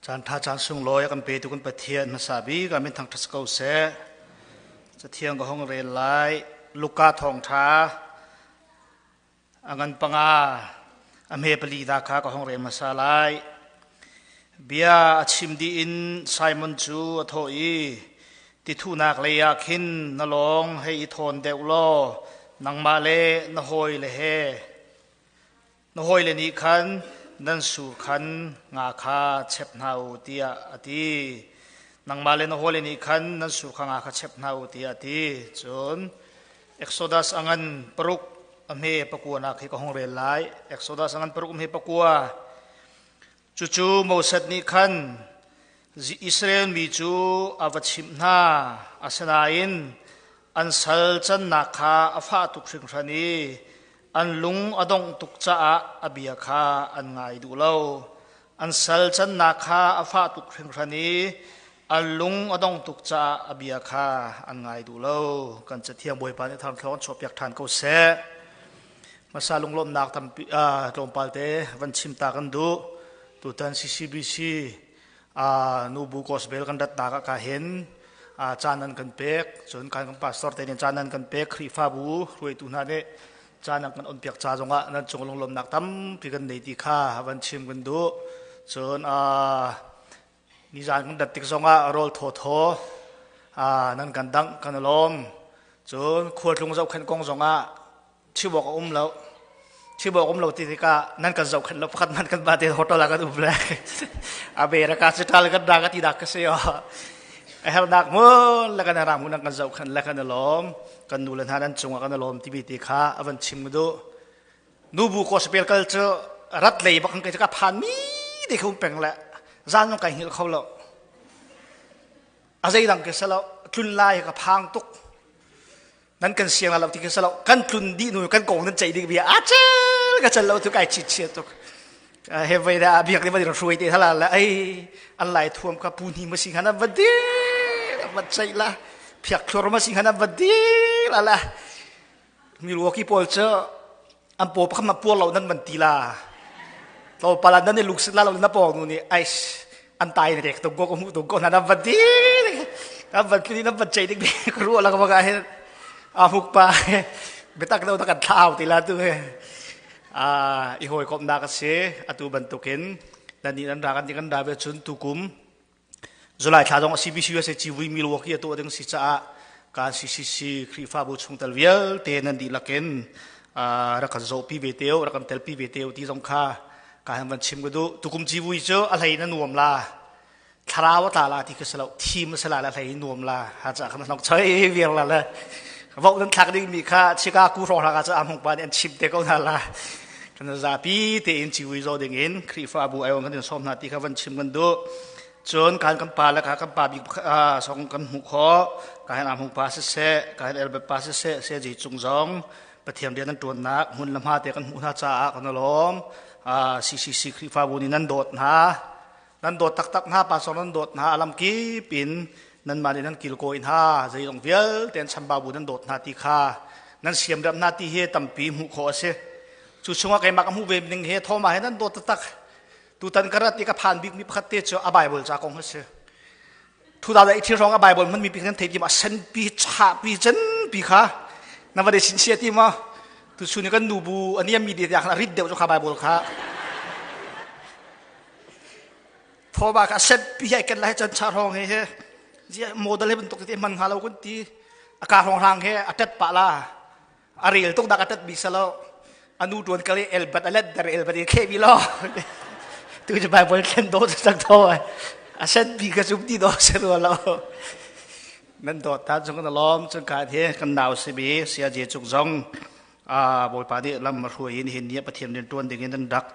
Caan tha caan sunglawi a kan petu kan Pathian hmasa bik ah min thangṭhat si ko seh. Cathiang ka hong rel lai. Luka thawngṭha a ngan panga a hme pali da kha ka hong rel hmasa lai. Bia a chim dih in Simon cu a thawh i, Tithunak lei ah khin na lawng hei i thawn deuh law nangmah le na hawile he Na hawile nih khan nan sur khan nga kha chep hna u tiah a ti. Nangmah le na hawile nih khan nan sur kha nga kha chep hna u tiah a ti. Cun Exodus a ngan paruk a hme pakua nak hi ka hung rel lai. Exodus a ngan paruk a hme pakua. Cucu Moses nih khan Israel mi cu a va chimh hna. Asinain an sal cannak kha a fah tuk hringhran i an lung a dongh tuk caah a bia kha an ngai duh lo. An sal cannak kha a fah tuk hringhran i an lung a dongh tuk caah a bia kha an ngai duh lo. Kan Cathiang Bawipa nih thangthlawng an chuahpiak ṭhan ko seh. Hmasa lunglawmhnak tampi tlawmpal te van chim ta kan duh. Tutan CCBC nubu gospel kan ratnak ah ka hin caan an kan pek. Cun kan kan pastor te nih caan an kan pek. Khrihfabu hruaitu hna nih caan an kan onpiak ca zongah nan cung lunglawmhnak tampi kan nei ti kha van chim kan duh. Cun nizan kan rat tik zongah rawl thawthaw nan kan dangh kan lawm. Cun khualtlung zohkhenh kong zongah chim awk a um lo chim awk um lo ti tikah nan kan zohkhenh lo pakhat man kan ba te hotel ah kan um le America cu tal kan ra ka ti dak ka si o a hernak mun le kan ram nan kan zohkhenh le kan lawm kan nu le hna nan cungah kan lawm timi ti kha a van chim du nubu ko spel kal cu rat lei bak kan ka phan mi de khum peng le zan kai hngil kho lo a zeidang ke salo tlun lai ka phang tuk nan kan siang lo ti ka lo kan tlun dih nu kan kong nan ceih ding bia a chel ka chel lo tu kai chit chia tuk he vai da biak ni va hruai te hala la ai an lai thuam ka pu ni ma sing hana va di va ceih la phiak thlor ma sing hana va di la la Milwaukee pawl cu an paw pakhat ma puar lo nan van ti la to pala nan i lungsit la lo na pawng nu nih ais an tai na rek tung ko ka hmuh tung ko na nan van ti nan van tli nan van chei ding ka ruah la ka baka hin a hmuk pa biatak do na kan thlau ti la tu he a i hawi komh nak a si atu bantukin nan nih nan ra kan kan ra ve chun tukum July thla zong CBC USA civui Milwaukee a tuah ding si caah kan CCC Khrihfabu chungtel vialte nan dihlak in rak kan zohpi ve teo rak kan telpi ve teo ti zong kha ka han van chim ka duh tukum civui cu a hlei na nuam la thlarau a tla la ti ka si lo thim a si la la hlei nuam la ha ca kan nok choi viar la le vo nan thlak ding mi kha Chicago hrawng hla ka ca hmung pa nih an chim te ko hna la kan zapi tein civui zo ding in Khrihfabu ai kan in sawm hna ti kha van chim kan duh cun kan kan pa le kha kan pa bik song kan hmuh khawh ka hen amhung pa siseh ka hen Albert pa siseh se ji cung zong Pathian rian an tuannak hmun le hma te kan hmuh hna caah kan lawm CCC Khrihfabu nih nan dawt hna nan dawt taktak hna pastor nan dawt hna alam kip in nanmah nih nan kilkawi hna zeizong vialte an chambau bu nan dawt hna ti kha nan siamrem hna ti hi tampi hmuh khawh a si cu chungah keimah ka hmuh ve ning he thoma he nan dawt taktak tutan ka rat i ka phan bikmi pakhat te cu a Bible ca kong a si thu da i thil hrawng a Bible hmanmi pi kan thei ti ma senpi cha pi chen pi kha na va de sin sia ti ma tu chun kan nu bu aniam mi de khan a rit deuh cu kha Bible kha Thawba ka set pi hai kan lai chan cha rong he he zia model he bantuk te man hnga lo kun ti a ka rong rang he a tet pa la a rel tuk dak a tet bi salo anu tuan kale el bat alet dar el bat khe bi lo tu je bible thlen do sak tho a set bi ka zum ti do se lo lo nan do ta chung na lom chung ka the kan nau si bi sia je chuk zong a bawipa nih lam hruai in hin ni pathian rian tuan ding in nan dak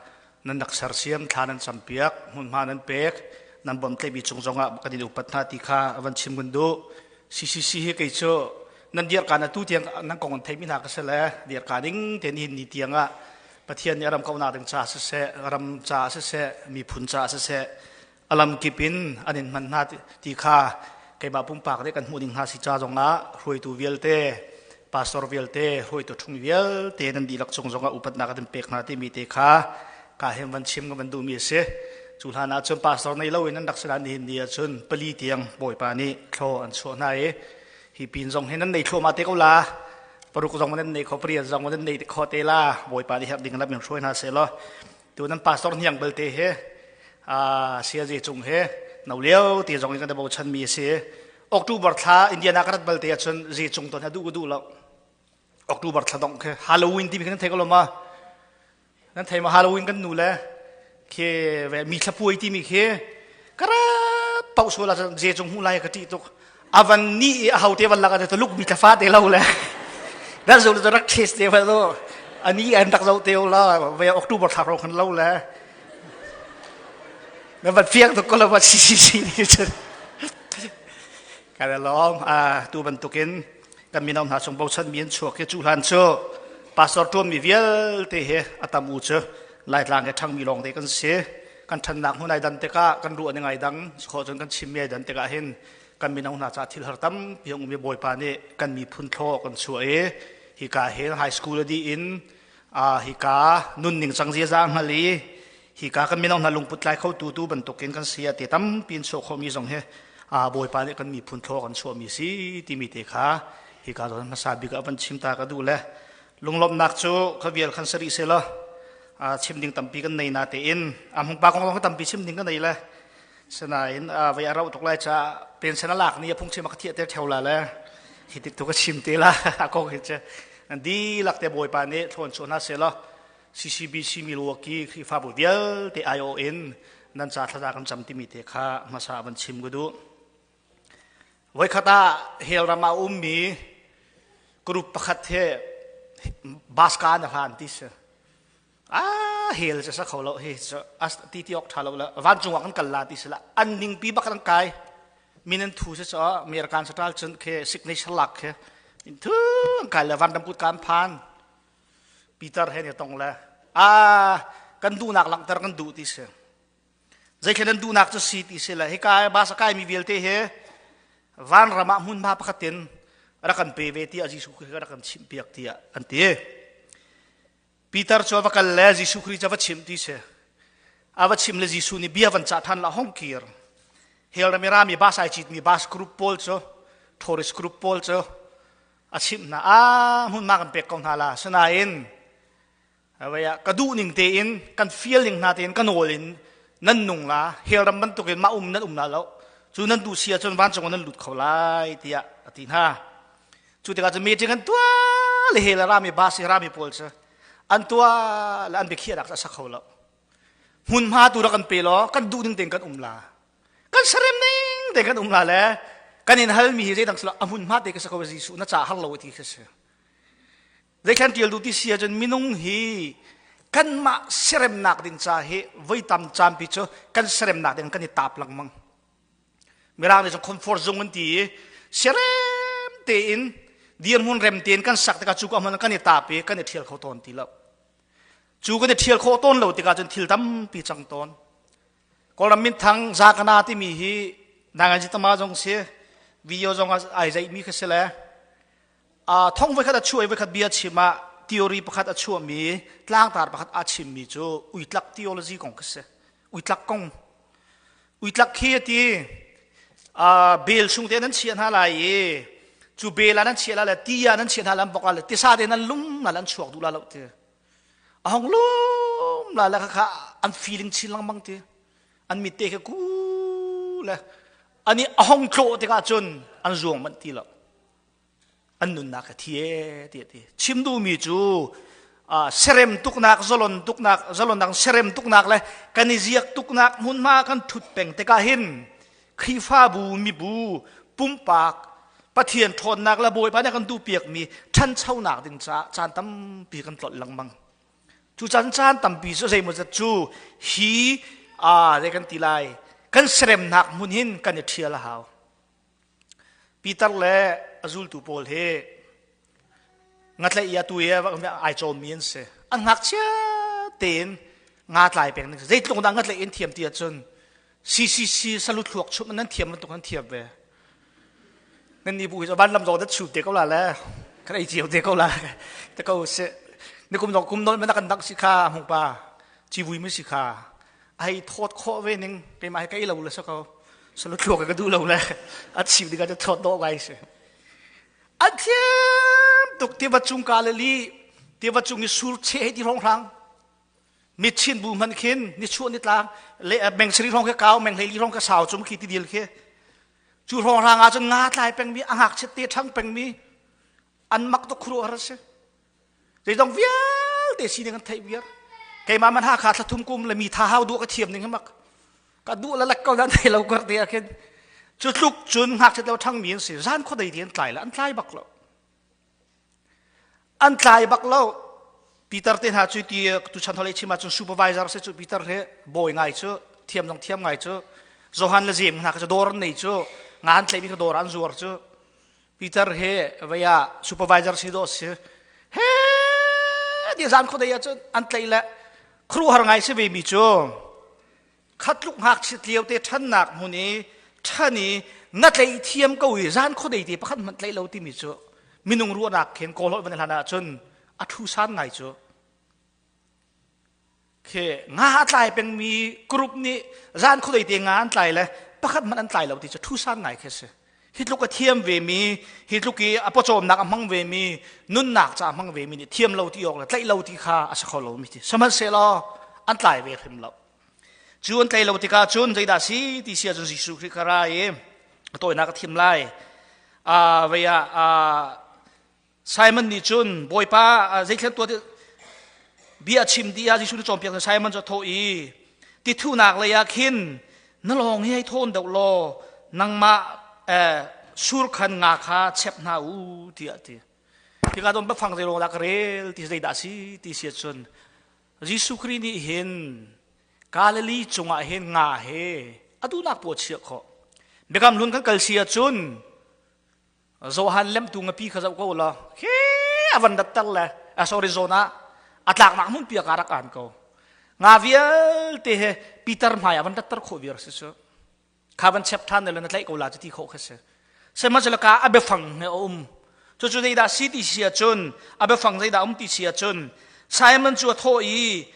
nan rak sersiam thla nan campiak hmunhma nan pek nan bawmtlaihmi cung zongah kan in upat hna ti kha van chim kan duh CCC hi kei cu nan dirka na tu tiang nan kong an theimi hna ka si le dirka ding te nihin ni tiang ah Pathian nih ram kauhnak ding ca siseh ram ca siseh miphun ca siseh alam kip in an in hman hna ti kha keimah pumpak nih kan hmuh ding hna si ca zongah hruaitu vialte pastor vialte hruaitu ṭhung vialte nan dihlak cung zongah upatnak kan pek hna timi te kha ka hem van chim ka van duhmi a si. Cu hlan ah cun pastor nei lo in an rak si nain nihin ni ah cun pali tiang Bawipa nih thlaw an chuah hna i hi pin zong hi nan nei thluahmah te ko la. Paruk zong nan nei kho, pariat zong nan nei kho te la. Bawipa nih herh ding lam in hruai hna seh law tu nan pastor hniang belte he sia je cung he no lio ti zong in kan bochan mi a si. October thla Indiana ka rat balte ahcun je cung ton ha duh duh lo. October thla dong khi Halloween timi kan thei ko lo ma? Nan thei ma Halloween kan nu le khi ve mi thlapuai timi khi kara pau sual ah je cung hmu lai ka ṭih tuk avan ni i a ho te van lak ah tuluk mi thlafa te lo le dan zo le rak taste te va lo ani an rak zo te la ve October thla ro khan lo le na van fiang tuk ko lo ma si si si ni kan lawm a tu bantukin kan mino hna chung bochan mi an chuak hi cu hlan cu pastor tuan mi vialte he a tam u cu laitlang he ṭhang mi lawng te kan si. Kan ṭhannak hmun ai dan tikah kan ruah ning ai dang kho cun kan chim mi ai dan tikah hin kan mino hna ca thil har tampi a um i Bawipa nih kan miphun thlaw kan chuah i hika hin high school a dih in hika nunning cang ziaza hngal i hika kan mino hna lungput tlai kho tu tu bantukin kan si a te tampi in chuah khawhmi zong hi Bawipa nih kan miphun thlaw kan chuahmi si timi te kha hika zawn hmasa bik ah van chim ta ka duh le lunglawmhnak cu kha vial khan sari se law chim ding tampi kan nei na tein a hmung pa kong zong tampi chim ding ka nei le sinain vei a rauh tuk lai ca pension a lak ni a phung chim a ka thiah ter theo la le hi tik tu ka chim te la a kong hi cu dilak te Bawipa nih thlawn chuah hna se law CCBC Milwaukee Khrihfabu vialte aiawh in nan ca thlaza kan cam timi te kha hmasa van chim ka duh. Voikhat ah hell ram ah ummi group pakhat he bus ka na hlan ti si. Ah hell cu sa kho lo hi as ti ti ok tha lo la vancung ah kan kal la ti si la an ning pi bak an kai min an thu si cho American satal cun khe signature lak khe in thu an kai le van ram kut kan phan Peter he nih tong le a kan duhnak langhter kan duh ti si. Zeithlen an duhnak cu si ti si le hika basa kai mi vialte he vanram ah hmunhma pakhat in rak kan pe ve tiah Jesuh Khrih rak kan chimh piak tiah an ti. Peter cu a va kal le Jesuh Khrih cu a va chimh ti si. A va chim le Jesuh nih bia van cah than la hong kir. Hell ram i rami bus ai citmi bus group pawl cu tourist group pawl cu a chimh hna a hmunhma kan pek ko hna la sinain ka duh ning tein kan fial ning hna tein ka nawl in nan nung la hell ram bantukin mah um nan um la lo cu nan duh si ahcun vancung ah nan lut kho lai tiah a ti hna cu tikah cun meeting an tuah le hell a rami bus i rami pawl cu an tuah le an biakhiahnak cu a sa kho lo hmunhma tu rak kan pe law kan duh ning tein kan um la kan sarem ning te kan um la le kan in hal mi hi zeidang silo a hmun hma te ka sa ko Jesuh na ca har lo ti kha si zeikhan tial du ti si ahcun minung hi kanmah seremnak ding ca hi voi tam caan pi cu kan seremnak ding kan i tap lengmang mirang nih cun comfort zone an ti i serem tein dirhmun rem tein kan sak tikah cu ka hmun kan i tap i kan i thial kho tawn ti lo cu kan i thial khawh tawn lo tikah cun thil tampi cang tawn Kawlram minthang Zakana timi hi nanganzi tama zong si video zong ai zaihmi kha si le thong voikhat a chuah i voikhat bia chim ah theory pakhat a chuahmi tlangtar pakhat a chimmi cu uitlak theology kong kha si uitlak kong uitlak khi a ti bel chung te nan chiah hna lai i cu bel ah nan chiah la le ti ah nan chiah hna lan bok le tisa te nan lum na lan chuak duh la lo ti a hong lum la le kha an feeling chin lengmang ti an mit te kha ku le ani a hong tlawh tikah cun an zuang manh ti lo an nunnak a thi e ti ti chim duhmi cu serem tuknak zalon tuknak zalonnak serem tuknak le kan i ziak tuknak hmunhma kan thut peng tikah hin Khrihfabu mibu pumpak Pathian ṭhawnnak le Bawipa nih a kan duhpiakmi ṭhanchonak ding caah caan tampi kan tlolh lengmang. Cu caan caan tampi cu zeimawzat cu hi zei kan ti lai kan seremnak hmun hin kan i ṭhial a hau. Peter le a zultu pawl hi ngatlaih i atu i ai cawmmi an si. An ngakchia tein nga tlai peng ding zeitluk dah ngatlaih in thiam ti ahcun CCC salu thluak chumh nan thiam bantuk nan thiam ve. Nan ni bu hi van lam zong dat chu te ko la le kan ei cio te ko la te ko se ni kum dong kum non mana kan dang si kha hmung pa ci vui mi si kha. A hei thawt khawh ve ning keimah hi ka i lo le si ko. Salu thluak ka duh lo le a chim ding ah thawt dawh ngai si. A thiam tuk tiva cung ka le li tiva cung i sur che hei ti hrawng hrang. Mitchin bu hman khin ni chuah ni tlang le meng sari hrawng khi kau meng hlei li hrawng kha sau cum khi tidil khi cu hrawng hrang ah cun nga tlai pengmi a ngakchiat te ṭhang pengmi an mak tuk khuru har si zeizong vialte sining an theih viar keimah man Hakha thlathum kum le mi tha hau duh ka thiam ning mak ka duh la lek ko dan thei lo kar te ah khin cu tluk cun ngakchiat lo ṭhangmi an si zan khuadei ti an tlai la an tlai bak lo An tlai bak lo. Peter te hna cu ti tuchan holei chim ahcun supervisor si cu Peter hi bawi ngai cu thiam zong thiam ngai cu Johan le James hna kha cu dawr an nei cu nga an tlaihmi kha dawr an zuar cu Peter hi vei ah supervisor si dawh si he ti zan khuadei ahcun an tlaih le khuaruahhar ngai si ve mi cu Khatluk ngakchiat lio te ṭhannak hmun i ṭhan i na tleih thiam ko i zan khuadei te pakhat hmanh tleih lo timi cu minung ruahnak khin kawl holh van hlan ahcun a ṭhu san ngai cu. Khi nga a tlai pengmi group nih zan khuadei te nga an tlai le pakhat hmanh an tlai lo ti cu ṭhu san ngai khi si. Hi tluk a thiam vemi, hi tluk i a pawcawmnak a hmang vemi, nunnak ca a hmang vemi nih thiam lo ti awk le tlaih lo ti kha a si kho lomi ti. Sihmanhsehlaw an tlai ve hrim lo. Cu an tlei lo tikah cun zeidah si ti si ahcun Jesuh Khrih kha ra i a tawinak a thim lai. Vei ah Simon nih cun Bawipa zeithlen tuah bia a chim dih ah Jesuh nih cawnpiak Simon cu a thawh i ti thuhnak lei ah khin na lawng hi hei thawn deuh law nangmah sur khan nga kha chep hna u tiah a ti. Hika don biafang zei dah ka rel ti zeidah si ti si ahcun Jesuh Khrih nih hin Galilee cungah hin nga he a duhnak paoh chiah khawh. Biakam hlun kan kal si ahcun Johan lemtu ngapi kha zoh ko law khi a van datter le sorry zawn ah a tlaknak hmun piak ah rak aan ko. Nga vialte he Peter hmai ah van datter khawh viar si cu. Kha van chep ṭhan le na tlaih ko la cu ti khawh kha si. Sihmanhsehlaw ka a biafang he a um. Cucu zeidah si ti si ahcun a biafang zeidah um ti si ahcun Simon cu a thawh i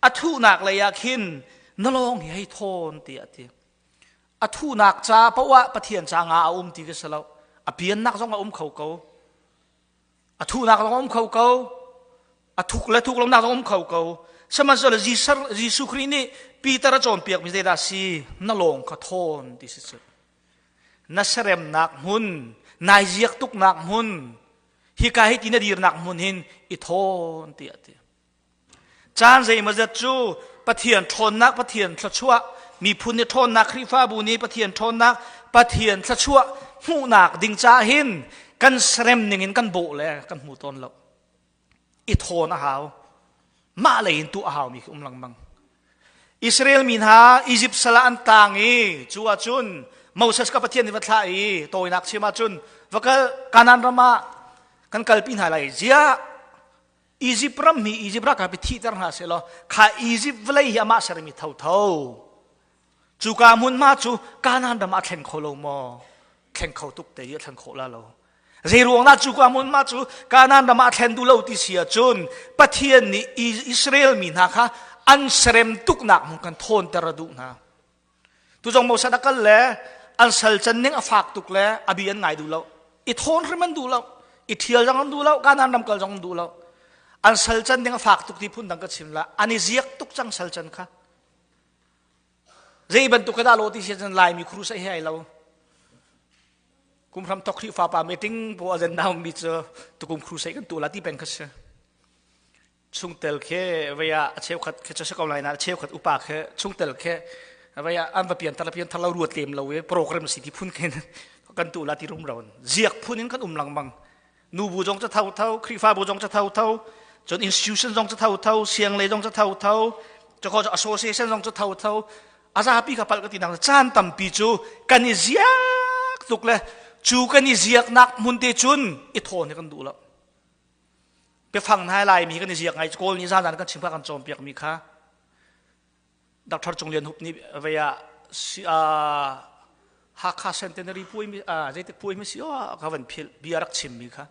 a thuhnak lei ah khin na lawng hi hei thawn tiah a ti. A thuhnak ca paoh ah Pathian ca nga a um ti ka si lo. A piannak zong a um kho ko. A thuhnak zong a um kho ko. A thuk le thuk lonak zong um kho ko. Sihmanhsehlaw Jesuh Khrih nih Peter a cawnpiakmi zeidah si? Na lawng kha thawn ti si cu. Na seremnak hmun, nai ziak tuknak hmun, hika hi ti na dirnak hmun hin i thawn tiah a ti. Caan zeimawzat cu Pathian ṭhawnnak, Pathian thluachuah, miphun nih ṭhawnnak, Khrihfabu nih Pathian ṭhawnnak, Pathian thluachuah hmuhnak ding caah hin kan serem ning in kan bawh le kan hmu tawn lo. I thawn a hau. Mah lei in tuah a haumi khi um lengmang. Israel mi hna Egypt sal ah an tang i cu ahcun Moses ka Pathian nih va thlah i tawinak chim ahcun va kal Kanaan ram ah kan kalpi hna lai ziah Egypt ram hi Egypt ralkap hi thihter hna sehlaw kha Egypt vawlei hi amah sermi thotho cuka hmunhma cu Kanaan ram ah thleng kho lo maw thleng kho tuk te i a thleng khawh la lo zei ruang dah cuka hmunhma cu Kanaan ram ah thlen duh lo ti si ahcun Pathian nih Israel mi hna kha an serem tuknak hmun kan thawnter a duh hna Tu zong Moses a kal le an sal can ning a fak tuk le a bi an ngai duh lo. I thawn hrim an duh lo. I thial zong an duh lo. Kanaan ram kal zong an duh lo. An sal can ning a fak tuk ti phun dang ka chim la. An i ziak tuk cang sal can kha. Zei bantuk ka dah lo ti si cun Laimi krusai he ai lo. Kum hram thok Khrihfa pa meeting po agenda mi cu tukum crusade kan tu la ti peng kha si. Chungtel khi vei ah a cheukhat khi cu si ko lai na cheukhat upa khi chungtel khi vei ah an va pian thar pian thar lo ruat lem lo i program si ti phun khin kan tu la ti rum ron ziak phun in kan um lengmang nu bu zong ca tho tho Khrihfa bu zong ca tho tho cun institution zong ca tho tho siang lei zong ca tho tho cakho association zong ca tho tho a zapi kha palh ka ti nak caan tampi cu kan i ziak tuk le cu kan i ziaknak hmun te cun i thawn hi kan duh lo Biafang hna Laimi kan i ziak ngai Kawl nih zan kan chim kha kan cawnpiak mi kha Dr. Cung Lian Hup nih vei ah Hakha Centenary puai mi zeitik puai mi si o ka van philh bia rak chim mi kha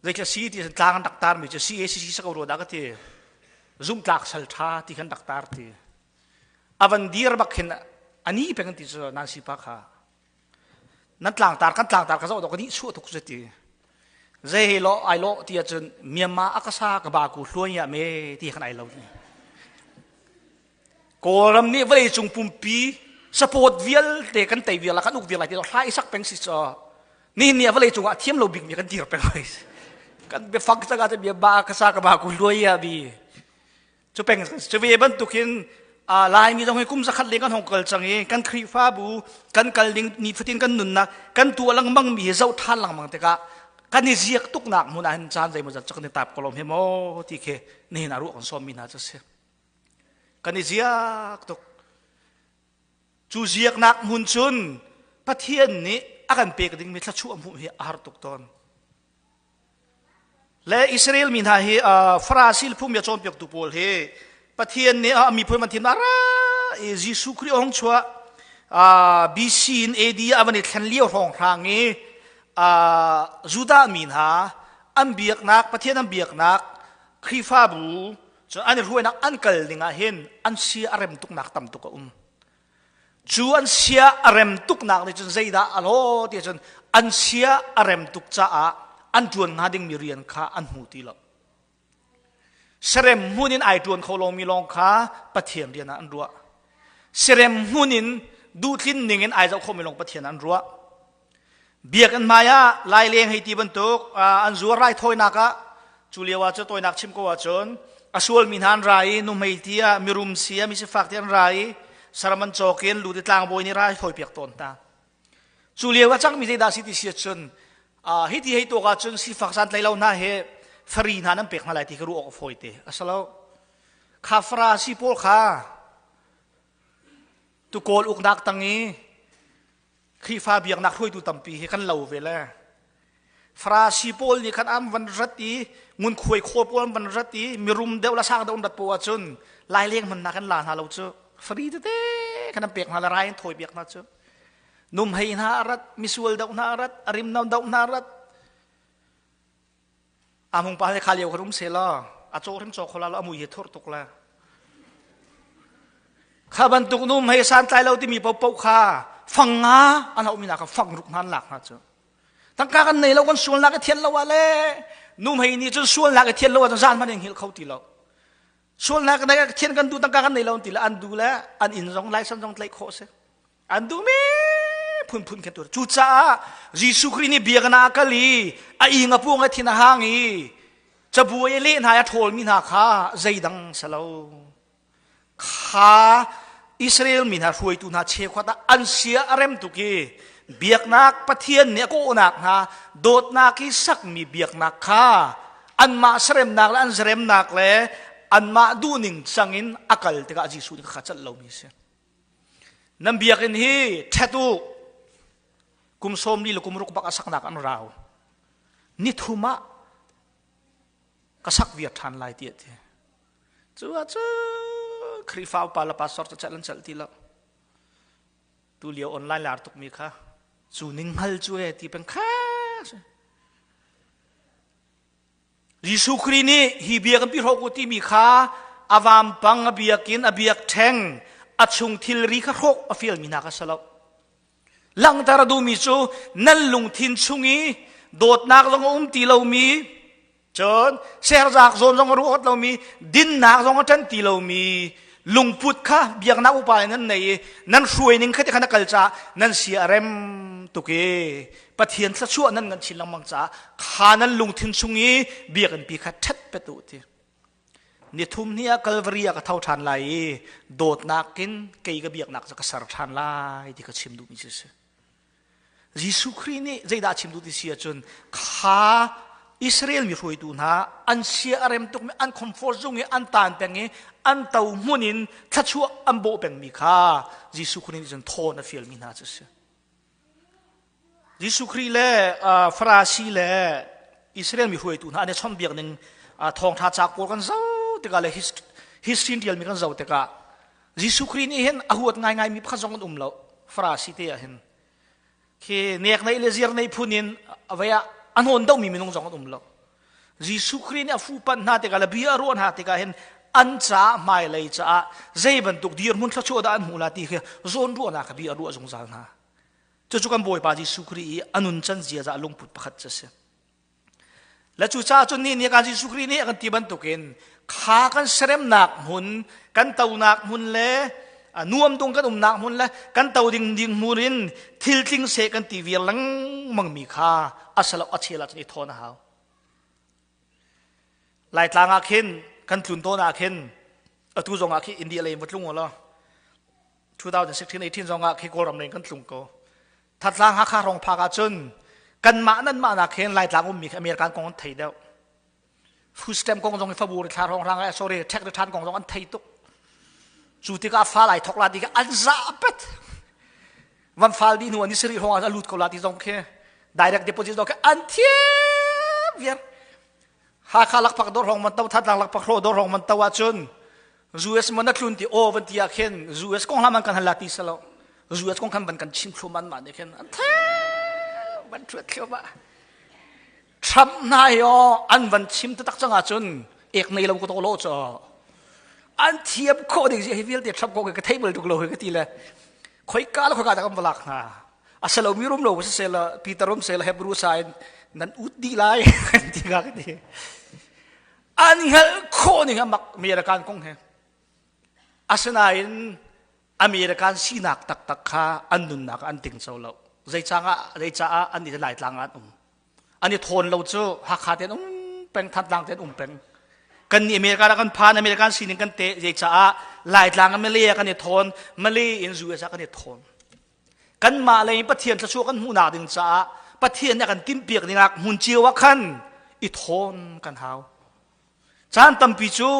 zeithla si ti tlang an rak tar mi cu CACC sa ko rua dah ka ti. Zumtlak sal ṭha ti khan rak tar ti. A van dir bak khin ani peng ti cu Nancy pa kha. Nan tlangtar kan tlangtar ka zoh dok ni chuah tuk cu ti. Zei he lo ai lo ti ahcun Myanmar a ka sa ka ba ku hluai ya me ti khan ai lo ti. Kawlram nih vawleicung pumpi support vialte kan tei vial kan uk vial lai ti hla i sak peng si cho. Nihin ni ah vawleicung ah thiam lo bik mi kan dir peng hoi. Kan biafak canga te bia ba ka sa ka ba ku hluai ya bi. Cu peng cu ve bantukin Laimi zong hi kum zakhat leng kan hong kal cang i kan Khrihfabu kan kal ding nifatin kan nunnak kan tuah lengmang mi hi zoh ṭhan lengmang tikah kan i ziak tuknak hmun ah hin caan zeimawzat cu kan i tap ko lo hme maw ti khi nihin ah ruah kan sawmmi hna cu a si. Kan i ziak tuk. Cu ziaknak hmun cun Pathian nih a kan pek dingmi thluachuah hmuh hi a har tuk tawn. Le Israel mi hna hi Farasi le phungbia cawnpiaktu pawl hi Pathian nih a miphun van thim ra i Jesuh Khrih a hung chuah BC in AD a van i thlen lio hrawnghrang i Judah mi hna an biaknak Pathian an biaknak Khrihfabu cun an i hruainak an kal ding ah hin an sia a rem tuknak tam tuk a um. Cu an sia a rem tuknak nih cun zeidah a law ti cun an sia a rem tuk caah an ṭuan hnga dingmi rian kha an hmu ti lo. Serem hmun in ai ṭuan kho lomi lawng kha Pathian rian ah an ruah. Serem hmun in duhtlin ning in ai zoh khomi lawng Pathian an ruah. Biakinn hmai ah laileng hei ti bantuk an zuar raithawinak ah cu lio ah cu tawinak chim ko ahcun a sualmi hna an ra i nuhmei ti ah mirum si ah misifak ti an ra i saram an cawk in lu ti tlangbawi nih rai thawipiak tawn hna. Cu lio ah cangmi zeidah si ti si ahcun hi ti hei tuak ahcun sifak santlai lo hna he fari hna nan pek hna lai ti ka ruah awk a fawi te. A si lo. Kha farasi pawl kha tu kawl uknak tang i Khrihfa biaknak hruaitu tampi hi kan lo ve le Farasi pawl nih khan an van rat i ngunkhuai khawl pawl an van rat i mirum deuh la sang deuh an rat poah ahcun laileng hmannak kan la hna lo cu fari tete kan an pek hna le rai an thawi piak hna cu numhei hna a rat misual deuh hna a rat a rimno deuh hna a rat Amung pa he kha lio khan um se law a caw hrim caw khola lo a mui hi thur tuk la kha bantuk num hei santlai lo timi popo kha fang nga an hau mi na kha fang ruk hnan lak hna cu tangka kan nei lo kan sualnak i thian lo ah le num hei ni cun sualnak i thian lo ah cun zan hmanh in hngilh kho ti lo sualnak nei thian kan du tangka kan nei lo ti le an du le an inn zong license zong tlaih khawh si An duhmi phunphun khan tuah. Cucaah Jesuh Khrih nih biakinn ah a kal i a ing a puang a thin a hang i cabuai a leh hna i a ṭhawlmi hna kha zeidang si lo. Kha Israel mi hna hruaitu hna cheukhat ah an sia a rem tuk i biaknak Pathian nih a kawhnak hna dawtnak i sakmi biaknak kha anmah seremnak le an zaremnak le anmah duhning cangin a kal tikah Jesuh nih kha celh lomi a si. Nan biakinn hi ṭhet u. Kum 40 le kum ruk bak a saknak an rau. Ni thum ah ka sak viar ṭhan lai ti a ti. Cu ah cu Khrihfa upa le pastor cu celh an celh ti lo. Tu lio online lar tukmi kha cu ning hngal cu e ti peng kha. Jesuh Khrih nih hi bia kan pi hrawk u timi kha a vampang a biakinn a biakṭheng a chung thilri kha hrawk a fialmi hna kha si lo. Langhter a duhmi cu nan lungthin chung i dawtnak zong a um ti lomi cun serzaak zawn zong a ruat lomi dinnak zong a ṭan ti lomi lungput kha biaknak upa in nan nei i nan hruai ning kha ti khan a kal caah nan sia a rem tuk i Pathian thluachuah nan ngan chin lengmang caah kha nan lungthin chung i biakinn pi kha ṭhet pet u ti nithum ni ah Calvary ah ka tho ṭhan lai i dawtnak in kei ka biaknak cu ka ser ṭhan lai ti ka chim duhmi cu si Jesuh Khrih nih zeidah a chim duh ti si ahcun kha Israel mi hruaitu hna an sia a rem tukmi an comfort zung i an taan peng i an to hmun in thluachuah an bawh pengmi kha Jesuh Khrih nih cun thawn a fialmi hna cu a si. Jesuh Khrih le Farasi le Israel mi hruaitu hna an i chawnhbiak ning thawngṭha cauk pawl kan zoh tikah le history ṭialmi kan zoh tikah Jesuh Khrih nih hin a huat ngaingaimi pakhat zong an um lo Farasi te ah hin khi nek nei le ziar nei phun in avei ah a hnawn domi minung zong an um lo Jesuh Khrih nih a fuhpanh hna tikah le bia a ruah hna tikah hin an caah hmailei caah zei bantuk dirhmun thluachuah dah an hmuh la ti khi zawnruahnak kha bia a ruah zungzal hna. Cucu kan Bawipa Jesuh Khrih i a nun can ziaza lungput pakhat cu a si. Le cucaah cun ni nih kan Jesuh Khrih nih a kan ti bantukin kha kan seremnak hmun, kan tonak hmun le nuam dung kan umnak hmun le kan to ding ding hmun in thil tling seh kan ti viar lengmang mi kha a salo a chel ah cun i thawn a hau. Laitlang ah khin kan tlun tawn ah khin atu zong ah khi India lei in va tlung law 2016-18 zong ah khi Kawlram lei kan tlung ko. Thatlang Hakha rong phak ahcun kanmah nanmah nak hin Laitlang ummi khi American kong an thei deuh. Food stamp kong zong hi fabur thla rong rang eh sorry tax return kong zong an thei tuk. Cu tikah fal ai thok la ti an za pet. Van fal di hnu an isiri hong ah a lut ko la ti zong khi direct deposit zong khi an thiam viar. Hakha lakphak dawr hong man to Thatlang lakphak hro dawr hong man to ahcun US man na tlun ti aw van ti ah khin US kong hla man kan hal la ti salo US kong khan van kan chim thlu man ma ne khin an the van thuat thlu ma Trump hna hi aw an van chim taktak cang ahcun ek nei lo ko to lo cho an thiam khawh ding hi vialte Trump kong ka thei bal tuk lo hi ka ti le khoi ka le khoi ka da kan valak hna asalo mi rum lo se la Peter rum se la Hebrew sa in nan ut di lai ti ka ka ti an hngalh khawh ning amak American kong he asinain American sinak taktak kha an nunnak an ting cho lo zeicangah zeicaah an i laitlang ah an um an i thawn lo cu Hakha ten um peng Thantlang ten um peng kan nih America ah kan phan American sining kan te zeicaah Laitlang ah Malay ah kan i thawn Malay in US ah kan i thawn kanmah lei Pathian thluachuah kan hmuhnak ding caah Pathian nih a kan timhpiak dingah hmun cio ah khan i thawn kan hau caan tampi cu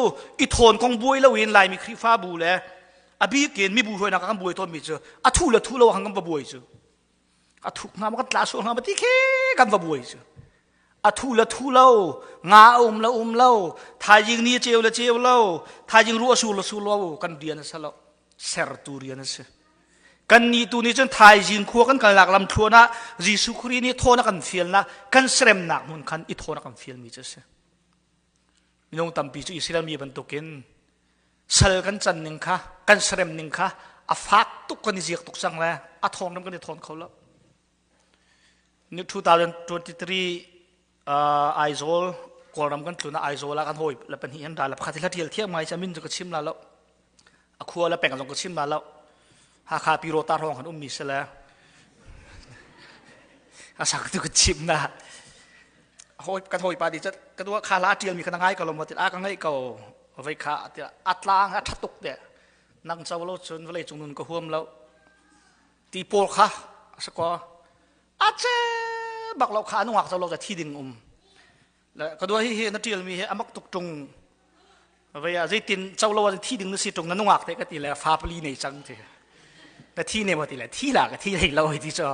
i thawn kong buai loin Laimi Khrihfabu le a bikin mibu hruainak kan buai tawnmi cu a thu le thu lo ah kan va buai cu a thuk hnga maw kan tla sual hnga maw ti khi kan va buai cu a thu le thu lo nga a um le um lo thaizing ni ceu le ceu lo thaizing ruah sur le sur lo kan rian a si lo sertu rian a si kan nih tu nih cun thaizing khua kan kalnak lam thluan ah Jesuh Khrih nih thawn a kan fialnak kan seremnak hmun khan i thawn a kan fialmi cu a si minung tampi cu Israel mi bantukin sal kan can ning kha kan serem ning kha a fak tuk kan i ziak tuk cang le a thawng ram kan i thawn kho lo ni 2023 uh, Aizawl Kawlram kan tlun ah Aizawl ah kan hawi le pahnih an ra le pakhat hi hla tial thiam ngai cha min cu ka chim la lo a khua le peng zong ka chim la lo Hakha piro ta hrawng kan ummi si le a sak tu ka chim na hawi kan hawi pa di cat ka dua kha la tial mi ka ngai ko lo mo ti a ka ngai ko vei kha ti a tlang a thatuk te nang cho lo cun vawlei cung nun ka huam lo ti pawl kha sako a che bak lo kha anu ngak cho lo thi ding um ka dua hi hi na tial mi hi amak tuk tung vei a zeitin cho lo thi ding na si tung na nungak te ka ti le fa pali nei cang ti na thi ne ma ti le thi la ka thi hlei lo ti cho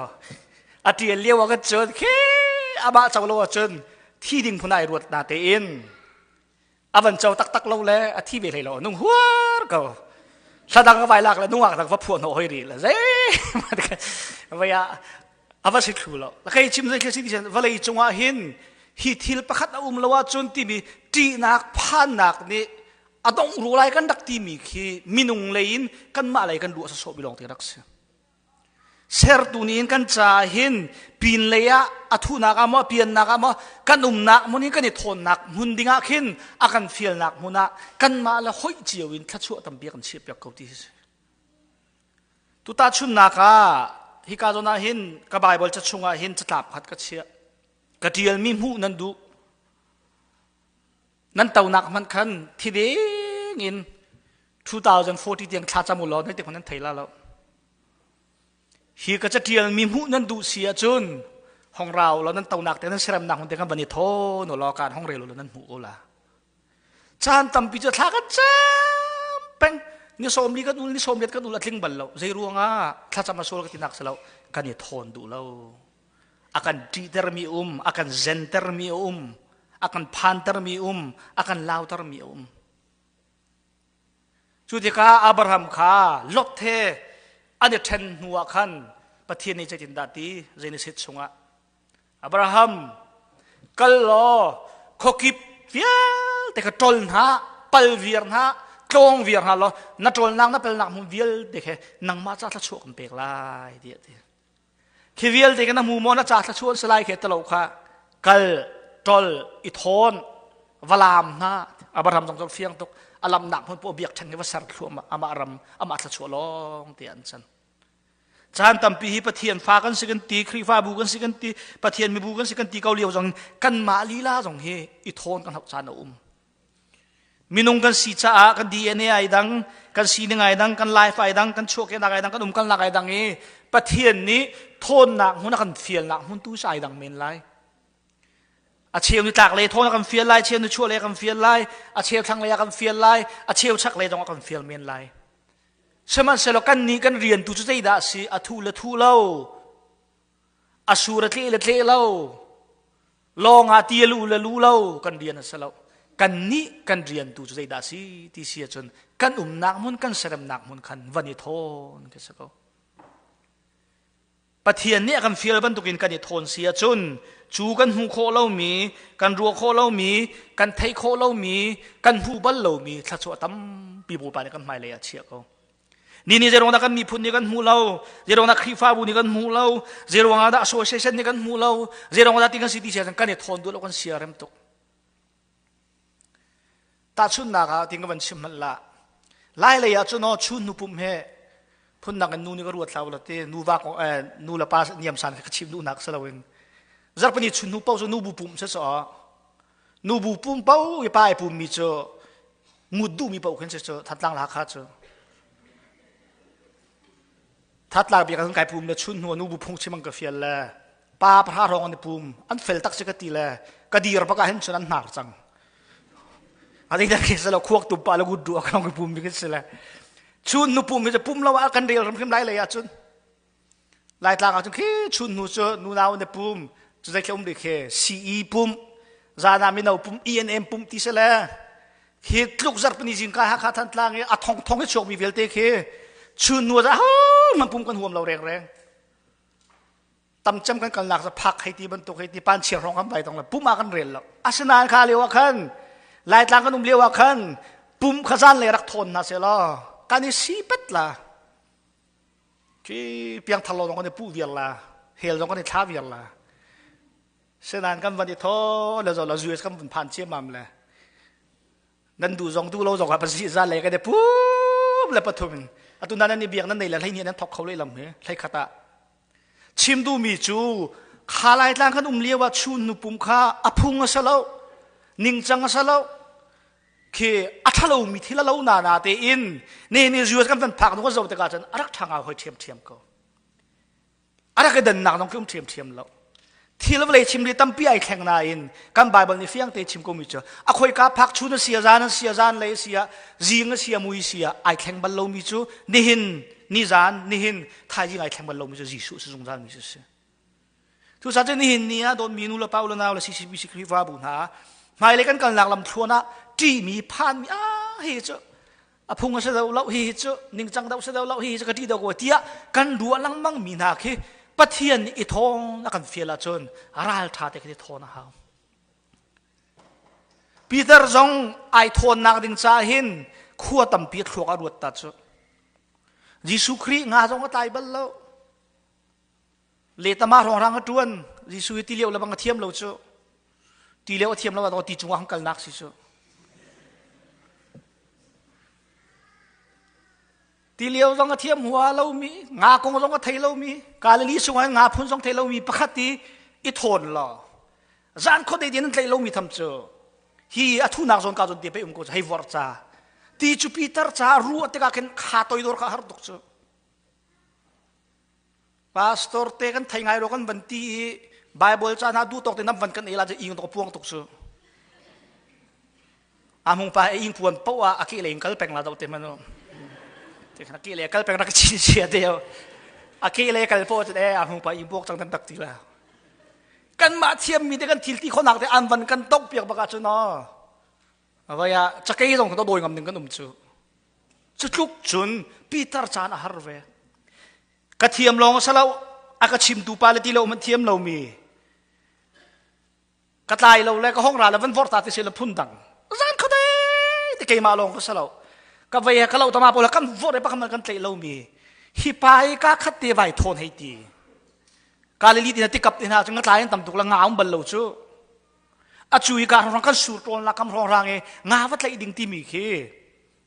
a tial lio a ka cun khe ama cho lo cun thi ding phun ai ruat na te in a van co taktak lo le a thi ve hlei lo nung huar ko thladang a vai lak le nungak dang va phuah hnawh hoi ri le zei vai ah a va si thlu lo kai chim zei si ti vawlei cungah hin hi thil pakhat a um lo ahcun timi ṭihnak phannak nih a dongh ru lai kan rak timi khi minung lei in kanmah lei kan ruah sawsawh mi lawng te rak si Sertu nih in kan caah hin pinlei ah a thuhnak ah maw a piannak ah maw kan umnak hmun in kan i thawnnak hmun dingah khin a kan fialnak hmun ah kanmah le hoih cio in thluachuah tampi a kan chiahpiak ko ti hi si. Tuta chunnak ah hika zawn ah hin ka Bible ca chungah hin catlap khat ka chiah. Ka ṭialmi hmuh nan duh. Nan tonak hmanh khan thi ding in 2040 tiang thla cam u law nan ti nan thei la lo. Hi ka catial mi hmuh nan duh si ahcun hong rau law nan tonak te nan seremnak hun te kan van i thawn u law kan hong rel u law nan hmuh ko la. Caan tampi cu thla kan cam peng ni sawm li kan ul ni sawm riat kan ul a tling bal lo zei ruangah thlacam a sual ka tinak si lo kan i thawn duh lo a kan ṭihtermi um a kan zentermi a um a kan phantermi um a kan lautermi a um Cu tikah Abraham kha Lot he an i ṭhen hnuah khan Pathian nih zeitindah ti Genesis chungah Abraham kal law khuakip vialte kha ṭol hna. Pal viar hna, tlawng viar hna law na ṭawlnak na pelnak hmun vialte khi nangmah ca thluachuah kan pek lai tiah ti. Khi vialte khi na hmu maw na ca thluachuah an si lai khi talo kha kal ṭol i thawn valam hna Abraham zong cu fiang tuk a lamnak hmun poh biakṭheng hi va ser thluahmah amah ram amah thluachuah lawng te an can. Caan tampi hi Pathian fa kan si kan ti, Khrihfabu kan si kan ti, Pathian mibu kan si kan ti ko lio zong kanmah lila zong hi i thawn kan hauh caan a um. Minung kan si caah kan DNA ai dang, kan sining ai dang, kan life ai dang, kan chuahkehnak ai dang, kan umkalnak ai dang i Pathian nih thawnnak hmun a kan fialnak hmun tu ai dang men lai. A cheu ni tlak lei thawn a kan fial lai, cheu ni chuah lei a kan fial lai, a cheu thlang lei a kan fial lai, a cheu chak lei zong a kan fial men lai. Sihmanhsehlaw kannih kan rian tu cu zeidah a si? A thu le thu lo, a sur a tleh le tleh lo, lawng ah ti a lu le lu lo kan rian a si lo. Kannih kan rian tu cu zeidah a si ti si ahcun kan umnak hmun kan seremnak hmun khan van i thawn ka si ko. Pathian nih a kan fial bantukin kan i thawn si ahcun cu kan hmuh khawh lomi, kan ruah khawh lomi, kan theih khawh lomi, kan hmuh bal lomi thluachuah tampi Bawipa nih kan hmailei ah chiah ko. Ni ni zeiruang dah kan miphun nih kan hmuh lo, zeiruang dah Khrihfabu nih kan hmuh lo, zeiruang ah dah association nih kan hmuh lo, zeiruang dah ti kan si ti si ahcun kan i thawn duh lo kan sia rem tuk. Tahchunhnak ah tin ka van chim hmanh lah. Lai lei ah cun aw chun nu pum he phundang in nu nih ka ruat hlah ula ti nuva kong eh, nu le pa niam san ka chim duhnak si loin zarpani chun nu pau cu nu bu pum se so nu bu pum pau i pa i pum mi cu ngut duh mi pau khin se cu thatlang la kha cu thatlang bia kan kai pum le chun hnu nu bu phung chim ang ka fial le pa pahra hrawng an i pum an fel tak si ka ti le ka dir bak ah hin cun an hnar cang a ding khi se lo khuak tu pa le gut du ka ka pum bi si le chun nu pum hi pum lo ah kan rel ram hrim lai lei ah cun lai tlang ah cun khi chun nu cu nu nau ne pum cu zei um ri khi CE pum zana mino pum ENM pum ti se le khi tluk zarh pani zing ka Hakha Thantlang i a thong thong i chuak mi vialte khi chun nu za ho man pum kan huam lo reng reng tamcem kan kalnak cu phak hei ti bantuk hei ti pan chia hrawng kan vai tong le pum ah kan rel lo asinain kha lio ah khan laitlang kan um lio ah khan pum kha zan le rak thawn hna se law kan i si pet la khi piang thar lo zong kan i puh viar la hel zong kan i thla viar la senain kan van i tho le zo la US kan vun phan ciamam le nan duh zong duh lo zong ah pasi za le kan i pup le pathum in atu nan nan i biak nan nei le hlei ni nan thok kho le lam hi hlei khat ah chim duhmi cu kha lai tlang kan um lio ah chun nu pum kha a phung a si lo ningcang a si lo khi a thalo mi thil a lo na na te in ne ni US kan van phak nu kan zo tikah cun a rak ṭha ngau hoi ṭhiam ṭhiam ko a rak i dannak zong khi um ṭhiamṭhiam lo thil vawlei chim li tampi ai thleng nain kan Bible nih fiang te chim komi cu a khoika phak chun a sia zan a sia zan lei a sia zing a sia mui sia ai thleng bal lomi cu nihin nizan nihin thaizing ai thleng bal lomi cu Jesuh si zungzal mi si tu sa cu nihin ni ah dawtmi nu le pa u le nau le CCBC Khrihfabu hna hmailei kan kalnak lam thluan ah ṭihmi phanmi ah hi cu a phung a si do lo hi cu ningcang do si do lo hi cu ka ṭih do ko tiah kan ruah lengmang mi hna khi Pathian nih i thawn a kan fial ahcun ral ṭha te khi thawn a hau Peter zong ai thawnnak ding caah hin khua tampi thluak a ruat ta cu Jesuh Khrih nga zong a tlai bal lo letama hrawng a ṭuan Jesuh hi ti lio le bang a thiam lo cu ti lio a thiam lo ah ti cungah hang kalnak si cu ti lio zong a thiam hua lomi nga kong zong a thei lomi Galilee sungah nga phun zong thei lomi pakhat i i thawn law zan khuadei din an tlaih lomi tham cu hi a thunak zawn ka zawn te pe um ko hei vor ca ti cu Peter ca ruah tikah khin kha toidor kha har tuk cu Pastor te kan thei ngai ro kan van ti i Bible ca hna duh tawk te nam van kan ela cu ing tok puang tuk cu. A hmung pa e ing puan po ah a ke le in kal peng la do te manu. Te khana ke le kal peng rak chin sia te yo. A ke le kal po e a hmung pa ing buak chang tan tak ti la. Kan mah thiam mi te kan thil ti khonak te an van kan tok piak baka chu no. Avaya chakei zong to doi ngam ding kan um chu. Cu tluk cun Peter caan a har ve. Ka thiam lawng a si lo, a ka chimtu pa le ti lo hmanh thiam lomi. Ka tlai lo le ka hong ra le van vorh ta ti si le phun dang. Zan khuate ti keimah lawng ka si lo. Ka vei he ka lo tama pawl kan vawt e pakhat kan tleih lomi hi pa hi ka khat te vai thawn hei ti. Kalili ti na tikap ti hna cu nga tlai an tam tuk la nga um bal lo cu. A cu i ka rang kan sur tawn la kam rong rang i nga va tlaih ding timi khi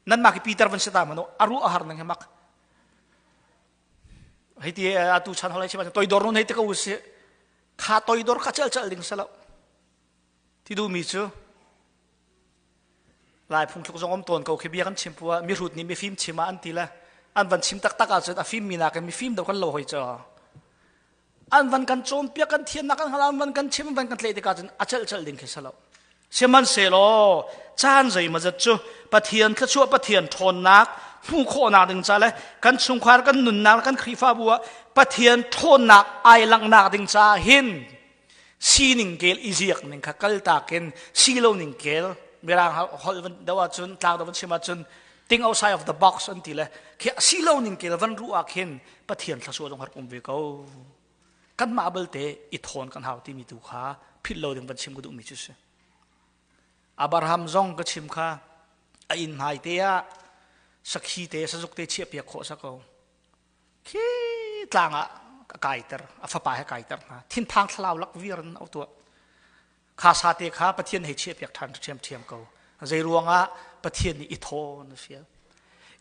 nan mah khi Peter van si ta mano aru a har nang he mak. Hei ti atu chan holai chim toidor nun hei te ko si. Kha toidor kha chal chal ding salo. Ti duhmi cu Lai phungthluk zong um tawn ko khi bia kan chim pu ah mihrut nih mifim chim ah an ti le an van chim taktak ahcun a fimmi nakin mifim deuh kan lo hoi cu. An van kan cawnpiak kan thiamnak kan hngal an van kan chim an van kan tlaih tikah cun a celh celh ding khi si lo. Sihmanhsehlaw caan zeimawzat cu Pathian thluachuah Pathian ṭhawnnak hmuh khawhnak ding ca le kan chungkhar kan nunnak kan Khrihfabu ah Pathian ṭhawnnak ai langhnak ding caah hin sining kel i ziak ning kha kaltak in si lo ning kel mirang holh van do ahcun tlang do van chim ahcun think outside of the box an ti le khi si lo ning kel van ruh ah khin Pathian thluachuah zong har um ve ko kan mah balte i thawn kan hau timi tu kha philh lo ding van chim ka duhmi cu si Abraham zong ka chim kha a inn hmai te ah sakhi te sazuk te chiah piak khawh sa ko Khi tlang ah a kaiter, a fapa he kaiter hna. Thinphang thlalau lak vir in a tuah. Kha sa te kha Pathian hei chiahpiak ṭhan ṭhiamṭhiam ko. Zei ruangah Pathian nih i thawn a fial.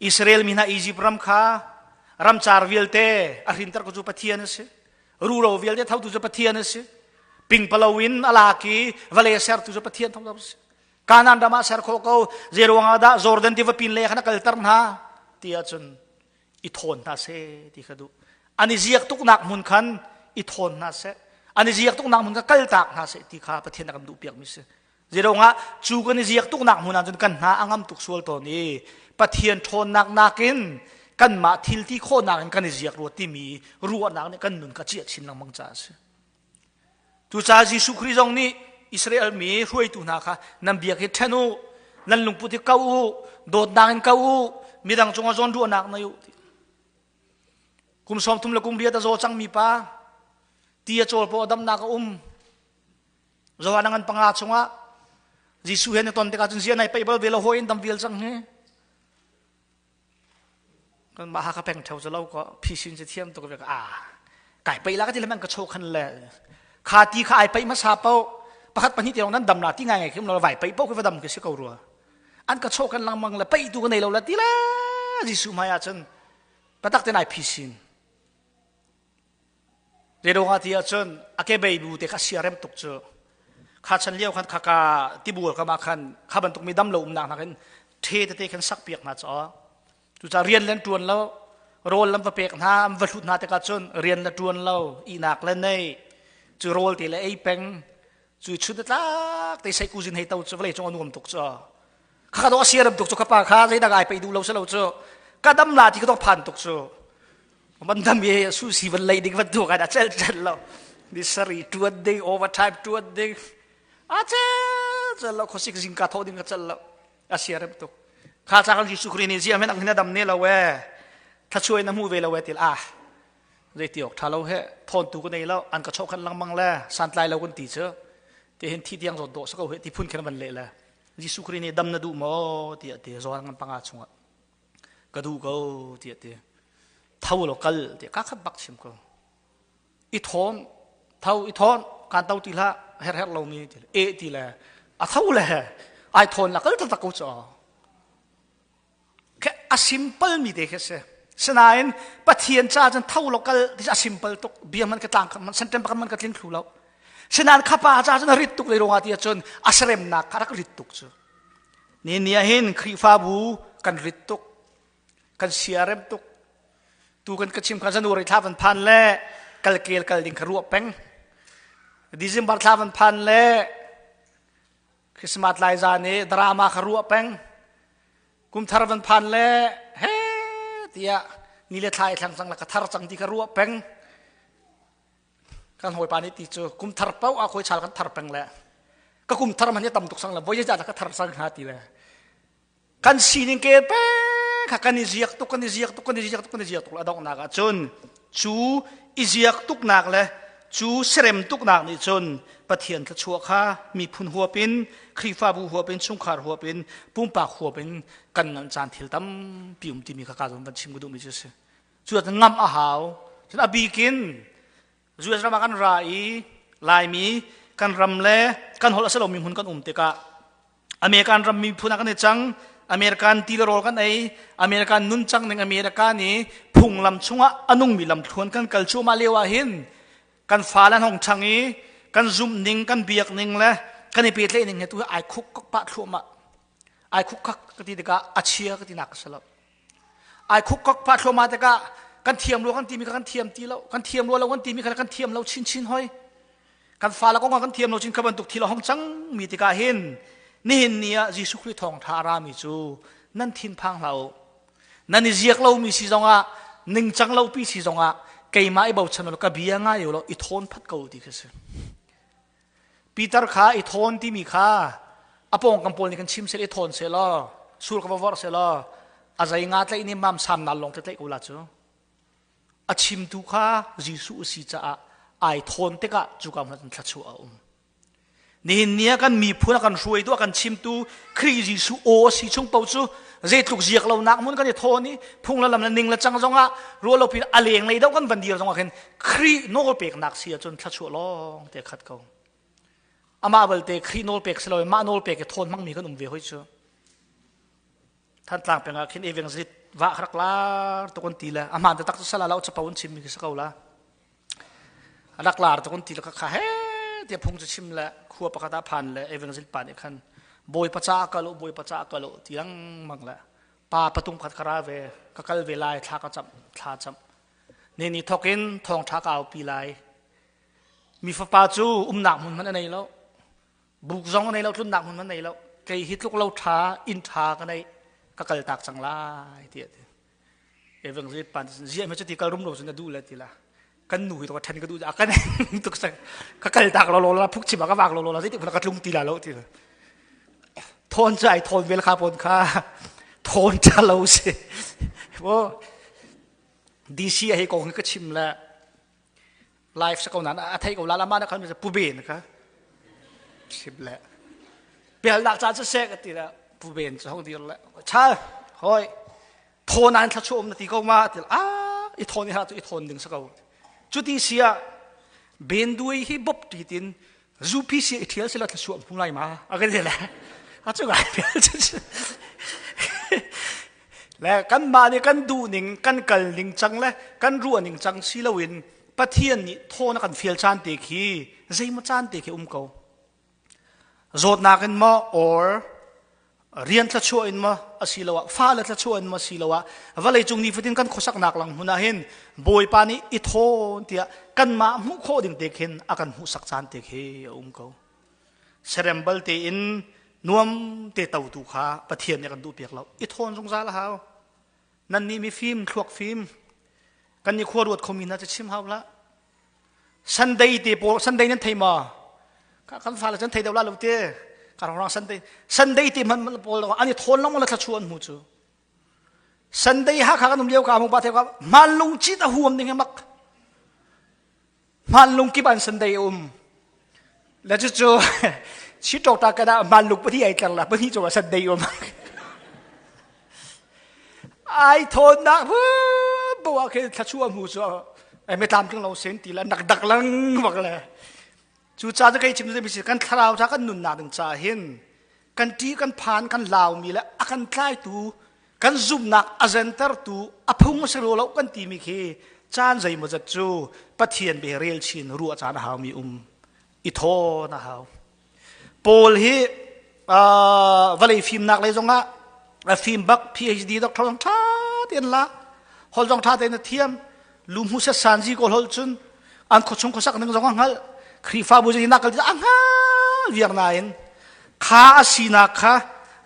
Israel mi hna Egypt ram kha ramcar vialte a hrinter ko cu Pathian a si. Ruro vialte thotu cu Pathian a si. Pingpalo in a lak i vale sertu cu Pathian thong a si. Kanaan ram ah ser khawh ko. Zei ruangah dah Jordan tiva pin le khan a kalter hna ti ahcun i thawn hna seh ti kha duh. An i ziak tuknak hmun khan i thawn hna seh. An i ziak tuknak hmun kha kaltak hna seh ti kha Pathian a kan duhpiakmi si. Zeiruangah cu kan i ziak tuknak hmun ahcun kan hna a ngam tuk sual tawn i Pathian ṭhawnnak nakin kanmah thil ti khawhnak in kan i ziak rua timi ruahnak nih kan nun kha ciah chin lengmang caah a si. Cucaah Jesuh Khrih zong nih Israel mi hruaitu hna kha nan biak hi ṭhen u, nan lungput hi kau u, dawtnak in kau u, midang cungah zawnruahnak nei u. Kum sawm thum le kum riat a zaw cangmi pa, ti a cawl paoh a damnak a um. Johan a ngan panga chungah Jesuh he na ton tikah cun zia nai paih bal ve lo hawi in dam vial cang hi. Kan mah Hakha peng theo cu lo ko phisin cu thiam tuk ve a kai pei la ka ti le man ka cho khan le kha ti kha ai pei hmasa po pakhat pahnih te nan dam la ti ngai ngai khim lo vai pei po khi va dam khi si ko rua an ka cho kan langmang le pei tu ka nei lo la ti le Jesuh hmai ah cun patak te nai phisin Zeiruangah ti ahcun a kebei bu te kha siarem tuk cu kha chan lio khan khaka tibur kam ah khan kha bantuk mi dam lo umnak hna khin ṭhe tete khan sak piak hna caw cucaah rian le ṭuan lo rawl lam va pek hna an va hlut hna tikah cun rian le ṭuan lo ihnak le nei cu rawl te le ei peng cu chun tlak te sei kuzin hei to cu vawlei cung a nuam tuk cu Kha do siaram tuk cu ka pa kha zeidah ai pei duh lo si lo cu ka dam la ti ka dong phan tuk cu man dam ye su si van lei ding van tu ka da chel chel lo ni sari tuan ding overtime tuan ding a chel chel lo khosik zing ka tho ding ka chel lo a siaram tuk kha cha kan Jesuh Khrih nih zia men ang hina dam ne lo e thlachuai na mu ve lo e til a zei ti awk tha lo he thawn tu ka nei lo an ka chokhan langmang le santlai lo kan ti cu ti hin thi tiang zawt dawh sa ko he ti phun khen van le le Jesuh Khrih nih dam na duh maw tiah a ti Johan ngan panga chungah ka duh ko tiah a ti tho law kal tiah ka khat bak chim ko i thawn tho i thawn kan to ti hlah her her lomi ti le e ti le a tho le ai thawn la kal taktak ko chaw a simple mi te khi si sinain Pathian ca cun tho law kal ti a simple tuk bia man ka tlang man sentence pakhat man ka tling thlu lo sinain khapa ca cun a rit tuk le ruangah ti ahcun a seremnak kha rak rit tuk cu ni ni ah hin Khrihfabu kan rit tuk kan siarem tuk tu kan ka chim kha January thla van phan le kalkel kal ding kha ruah peng December thla van phan le Christmas lai zan i drama kha ruah peng kum thar van phan le he tiah ni le thla i thlang cang la ka thar cang ti kha ruah peng kan hawipa nih ti cu kum thar paoh ah khawi chal kan thar peng le ka kum thar man hi tam tuk sang le voi zeizah ka thar sang hnga ti le kan sining ke pe kha kan i ziak tuk kan i ziak tuk kan i ziak tuk kan i ziak tuk a donghnak ah cun cu i ziak tuknak le Cu serem tuknak nih cun Pathian thluachuah kha miphun huap in, Khrihfabu huap in, chungkhar huap in, pumpak huap in kan nganh caan thil tampi um timi kha ka zawn van chim ka duhmi cu a si. Cu ngamh a hau. Cun a bikin US ram ah kan ra i Laimi kan ram le kan holh a si lomi hmun kan um tikah American ram miphun ah kan i cang. American ti le rawl kan ei. American nuncang ning America nih phunglam chungah a nungmi lamthluan kan kal cuahmah lio ah hin kan fale an hong ṭhang i kan zumh ning, kan biak ning le kan i pehtlaih ning he tu hi ai khuk kak pah thluahmah. Ai khuk kak ka ti tikah a chia ka ti nak a si lo. Ai khuk kak pah thluahmah tikah kan thiam lo kan timi kha kan thiam ti lo. Kan thiam lo kan timi kha kan thiam lo chinchin hoi. Kan fale kong ah kan thiam lo chin kha bantuk thil a hong cang mi tikah hin nihin ni ah Jesuh Khrih thawngṭha a rami cu nan thinphang hlah u. Nan i ziak lomi si zongah ningcang lopi si zongah keimah i bochan u law ka bia ngai u law i thawn phat ko ti khi si. Peter kha i thawn timi kha a pawngkam pawl nih kan chim seh i thawn seh law sur ka va vorh seh law a zei nga tlaih nih mam sam nal lawng te tlaih ko la cu. A chimtu kha Jesuh a si caah ai thawn tikah cuka hmun ah thluachuah a um. Nihin ni ah kan miphun a kan hruaitu a kan chimtu Khrih Jesuh aw a si chung paoh cu zeitluk ziak lonak hmun kan i thawn i phung le lam le ning le cang zongah ruah lo pin a lenglei deuh kan van dir zongah khin Khrih nawl peknak si ahcun thluachuah lawng te khat ko. Amah balte Khrih nawl pek si loin mah nawl pek i thawn hmangmi kan um ve hoi cu. Thantlang peng ah khin evangelist va rak lar tuk an ti le a hmaan taktak cu sala lo capo an chimmi khi si ko la. Rak lar tuk an ti le kha he tiah phung cu chim le khua pakhat ah phan le evangelist pa nih khan bawipa ca kal u bawipa ca kal u ti lengmang le pa patung khat ka ra ve ka kal ve lai thla ka camh thla camh ne ni thawk in thawngṭha ka aupi lai mi fapa cu umnak hmun hmanh a nei lo Buk zong a nei lo, tlunnak hmun a nei lo. Kei hi tluk lo ṭha, inn ṭha ka nei, ka kal tak cang lai ti a ti. Evangelist pan ziah me cuti kal rum lo cun na duh le ti la. Kan nu hi to ka ṭhen ka duh a kan tuk sang ka kal tak lo lo la phuk chim ka vak lo lo la zeitik ka tlung ti la lo ti la. Thawn cu ai thawn vel kha pon kha thawn ṭha lo si. Bo DC a hei kong hi ka chim le live sa ko nan a thei ko la lama na khan pu ben kha sim le bel nak cha chu se ka ti la pu ben chu hong dir le chal hoi thawn an thla chu um na ti ko ma ti a i thawn i ha chu i thawn ding sa ko chu ti sia ben dui hi bop ti tin zu phi si i thial sila thla suam hung lai ma a ka le a chu ngai bel chu le kan mah nih kan duh ning kan kal ning cang le kan ruah ning cang si loin Pathian nih thawn a kan fial caan te khi zeimaw caan te khi um ko zawtnak in maw or rian thluachuah in maw asiloah fale thluachuah in maw asiloah vawlei cung nifatin kan khuasaknak lang hmun ah hin Bawipa nih i thawn tiah kanmah hmuh khawh ding te khin a kan hmuhsak caan te khi a um ko serem bal tein nuam te to tu kha Pathian nih a kan duh piak lo i thawn zungzal a hau nan nih mifim thluak fim kan nih khua ruat khomi hna cu chim hau hlah Sunday te pawl Sunday nan thei ma kan fale cun thei deuh la lo te ka rang Sunday Sunday te man pawl an i thawn long la thla an hmu cu Sunday ha kha kan um lio ka mu pa the ka man lung chit a huam ding mak man lung kip an Sunday um le cu cu chi tok ta ka da man lung pati ai tlar la pati chu Sunday um Ai thawnnak bu ah khin thluachuah hmu cu ai me tlamtling lo sen ti la nak dak lang bak le cu ca cu kei chim cu kan thlarau ca kan nunnak ding ca hin kan ṭih kan phan kan laumi le a kan tlaitu kan zumhnak a zentertu a phung a si lo kan timi khi caan zeimawzat cu Pathian bia rel chin ruah caan a haumi um i thawn a hau Paul hi vawlei fimnak lei zongah a fim bak PhD doctor zong ṭha tein la holh zong ṭha tein a thiam lumhu set sanzi kawl holh cun an khuachung khuasak ning zong a hngalh Khrihfabu zong nak kal a hngal viar nain kha a sinak kha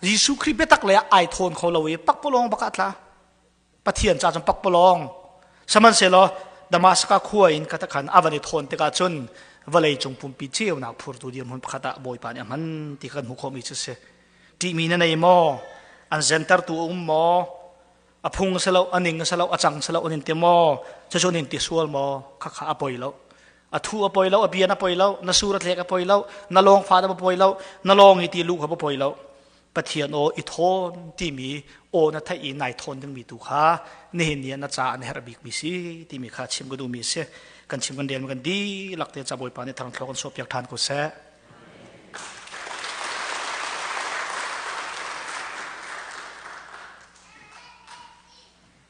Jesuh Khrih biatak lei ah ai thawn kho lo i pakpalawng bak ah tla Pathian ca cun pakpalawng. Sihmanhsehlaw Damaskas khua in ka khan a van i thawn tikah cun vawlei cung pumpi ceunak phurtu dirhmun pakhat ah Bawipa nih a hman ti kan hmuh khawhmi cu si. Ṭihmi na nei maw? An zentertu a um maw? A phung a si lo, a ning a si lo, a cang si lo, an in ti maw? Cucu an in ti sual maw? Khakha a poi lo. A thu a poi lo, a bian a poi lo, na sur a tlek a poi lo, na lawng fa a poi lo, na lawng i ti lu kha poi lo. Pathian aw i thawn timi aw na theih i nai thawn dingmi tu kha nihin ni ah na ca an herh bikmi si timi kha chim ka duhmi si. Kan chim kan rel kan dihlak te ca Bawipa nih thangthlawk kan sawhpiak ṭhan ko seh.